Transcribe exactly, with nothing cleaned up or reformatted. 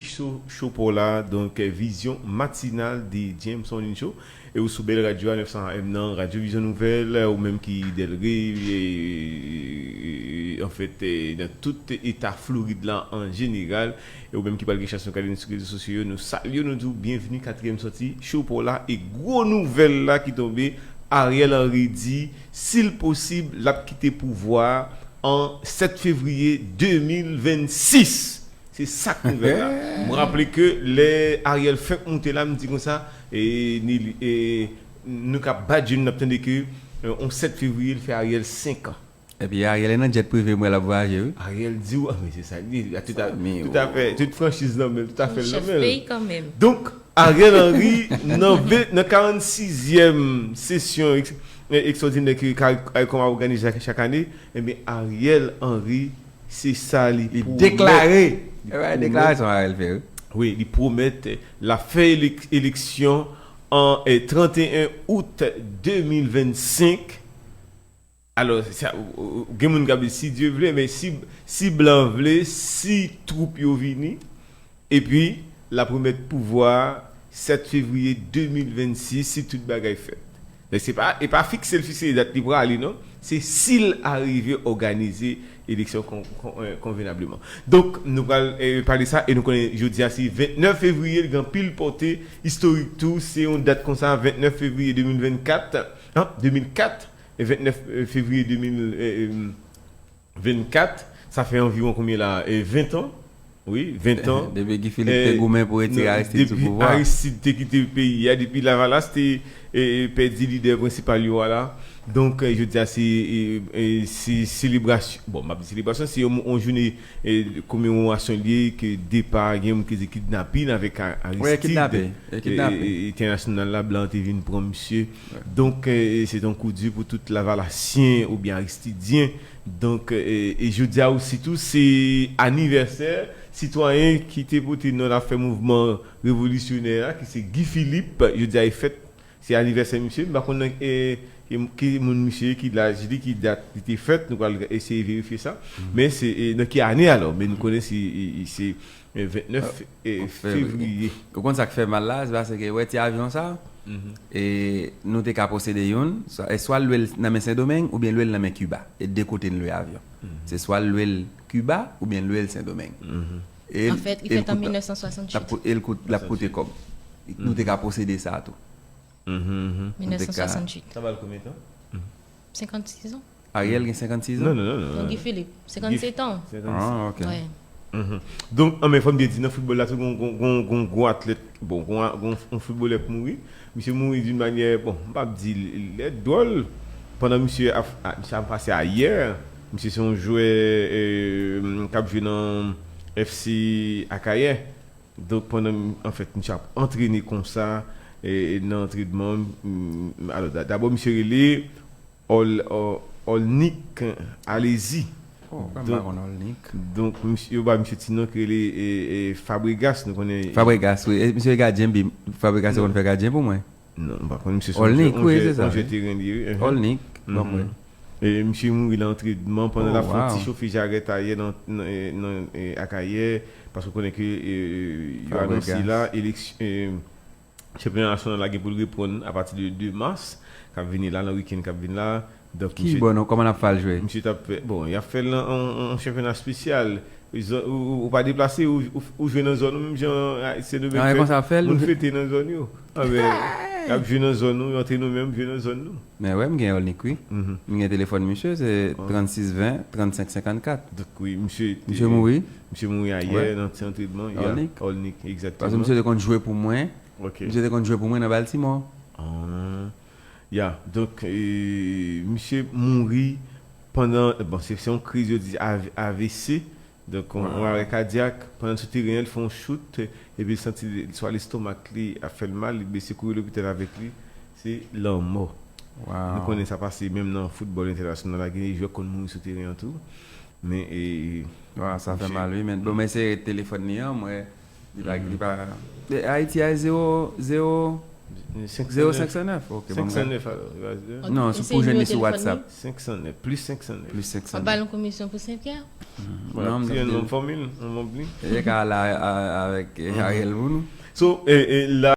Show, show pa w la, donk, eh, vizyon matinal de Jameson Lynn Show. E ou sou bèl radyo a nèf san A M nan, Radyo Vizyon Nouvèl, ou menm ki Delray, e, e, e, anfèt, e, nan tout eta Florid la an jeneral, e ou menm ki pral gen chans nou gade nou sou rezo sosyo yo, nou salye w, nou di w byenvini, katriyèm sòti, show pa w la, e gwo nouvèl la ki tonbe, Ariel Henry di, si l posib, l ap kite pouvwa a an sèt fevriye de mil vennsis. Se sa k nouvèl la. M raple ke lè Ariel fenk moute la, m di konsa, e, ni, e, nou ka bat je n, n ap tande ke, e, on sèt fevriye, l fè Ariel senk an. Epi Ariel nan jet prive m wè l ap vwayaje, wi. Ariel di w, a, men se sa l ye, tout a, tout a fè, tout franchiz nan men l, tout a fè l nan men l. Chèf peyi kanmenm. Donk, Ariel Henry, nan, nan karannsizèm sesyon eks-, e, ekstwòdinè ke CARICOM ap òganize chak, chak ane, ebyen, Ariel Henry, se sa li pwomèt. Li deklare. Li pwomèt. Deklarasyon Ariel fè, wi. Wi, li pwomèt, eh, l ap fè elek-, eleksyon an, eh, trannteyen out de mil vennsenk. Alò, sa, ou, ou, gen moun k ap di, si Dye vle, men si, si blan vle, si twoup yo vini, epi l ap remèt pouvwa a sèt fevriye de mil vennsis, si tout bagay fèt. Men se pa, e pa fikse l, fikse dat li prale, non. Se si l arive òganize eleksyon kon-, kon-, eh, konvenableman. Donk, nou pral, eh, pale sa, e nou konnen jodi a se ventnèf fevriye, li gen anpil pòte istorik tou, se yon dat konsa, ventnèf fevriye de mil vennkat, an, de mil kat, e ventnèf fevriye de mil, eh, eh, vennkat, sa fè anviwon konbyen la? E ven tan. Wi, ven tan. Depi Guy Philippe te goumen pou retire Aristide sou pouvwa. Depi Aristide te kite peyi a, depi Lavalas te, e, pèdi lidè prensipal yo a la. Donk, e, jodi a, se, e, e, se selebrasyon, bon, m ap di selebrasyon, se yon, yon jounen, e, komemorasyon li ye, ke depa, gen moun ki di kidnapin avèk A-, Aristide. Wi, kidnape, e, kidnape. E, e, entènasyonal la, blan te vin pran misye. Wi. Donk, e, se te yon kou di pou tout lavalasyen oubyen aristidyen. Donk, e, e jodi a osi tou, se anivèsè sitwayen ki te pote non l ap fè mouvman revolisyonè a, ki se Guy Philippe. Jodi a e fèt, se anivèsè misye. M pa konn nan, e, ki, ki moun misye ye, ki laj li, ki dat li te fèt. Nou pral eseye verifye sa. Men se, e, nan ki ane alò? Men nou konnen se, e, e, se, e, ventnèf, e, fevriye. Ou konn sa k fè mal la? Se paske, wè ti avyon sa? E nou te ka posede youn, swa, e swa l lwe l nan men Sendomeng oubyen l lwe l nan men Kiba. E de kote n lwe avyon. Se swa l lwe l Kiba oubyen l lwe l Sendomeng. E l, Anfèt, li e l fèt an koute, mil nèf san swasanntuit. L ap kou-, e l koute, l ap koute kòb. Nou te ka posede sa tou. Nou te ka. Mil nèf san swasanntuit. Sa ba l konbyen tan? Senkannsis an. Ariel gen senkannsis an? Non, non, non, non. Non, Guy Philippe, senkannsèt an. Senkannsis. Ah, ok. Wi. Donk, an, men fò m byen di, nan foutbòl la tou, gon, gon, gon, gon gwo atlèt, bon, gon, gon, gon foutbolè k mouri. Misye mouri d'une manière, bon, m p ap di l, l, l dwòl. Pandan misye ap, a, sa pase ayè, misye se yon jwè, e, k ap jwe nan F C Akayè. Donk, pandan, anfèt, misye ap antrene konsa, e, e nan antrenman, m, m, alò, da-, dabò, misye rele Ol-, o-, Olnick Alezi. Oh, kòm pa konn Olnick. Donk, misye, yo ba misye ti non ki rele, e, e, Fabregas, nou konnen. Fabregas, wi. E, misye gadyen, bi, Fabregas se konn fè gadyen pou mwen. Non, m pa konn misye se Olnick, wi, se sa, yon jwè teren li ye, wi. Olnick, bon, wi. E misye mouri nan antrenman pandan l ap fè yon ti chofe jarèt ayè nan, nan, e, nan, e, Akayè, paske w konnen ke, e, yo anonse la, eleksyon, e, chanpyona nasyonal la gen pou l reprann apati de de mas k ap vini la, nan wikenn k ap vini la. Donk, ki misye, bò, non, kòman n ap fè al jwe? Misye t ap fè, bon, y ap fè l nan yon, yon, yon chanpyona espesyal. Zòn, ou, ou, ou pa deplase, ou, ou, ou jwe nan zòn ou, menm jan, a, Sendomeng fè. Konsa ap fè l. Moun fete nan zòn yo. A, men, y ap jwe nan zòn nou, y antre nou menm, jwe nan zòn nou. Men wè, m gen Olnick, wi. M gen telefòn misye, se trannsis ven, trannsenk senkannkat. Donk, wi, misye te, misye mouri? Misye mouri ayè nan ti antrenman. Olnick? Olnick, egzakteman. Paske misye te konn jwe pou mwen. Ok. Misye te konn jwe pou mwen nan Baltimore. Ah. Ya, donk, e, misye mouri pandan, bon, se, se yon kriz, yo di A V, A V C. Donk, yon, yon arè kadyak, pandan l sou teren an, li fè yon chout, epi l santi li, swa lestomak li ap fè l mal, li blese, kouri lopital avèk li, se lanmò. Nou konnen sa pase menm nan foutbòl entènasyonal la, gen de jwè k konn mouri sou teren an tou. Men, e, sa fè mal, wi, men bon, men se telefòn li an, mwen, li pa, li pa, e, Ayiti a zewo zewo. Zéro cinq cent neuf, ok, bon, Cinq cent neuf, alors. Non, c'est pour joindre sur WhatsApp. Cinq cent neuf, plus cinq cent neuf. Plus cinq cent. Ap ba nou komisyon pou senk è. Non, Ti yon non fòmil, non mobli. E ka la avèk Ariel pou nou. So, e, e, la,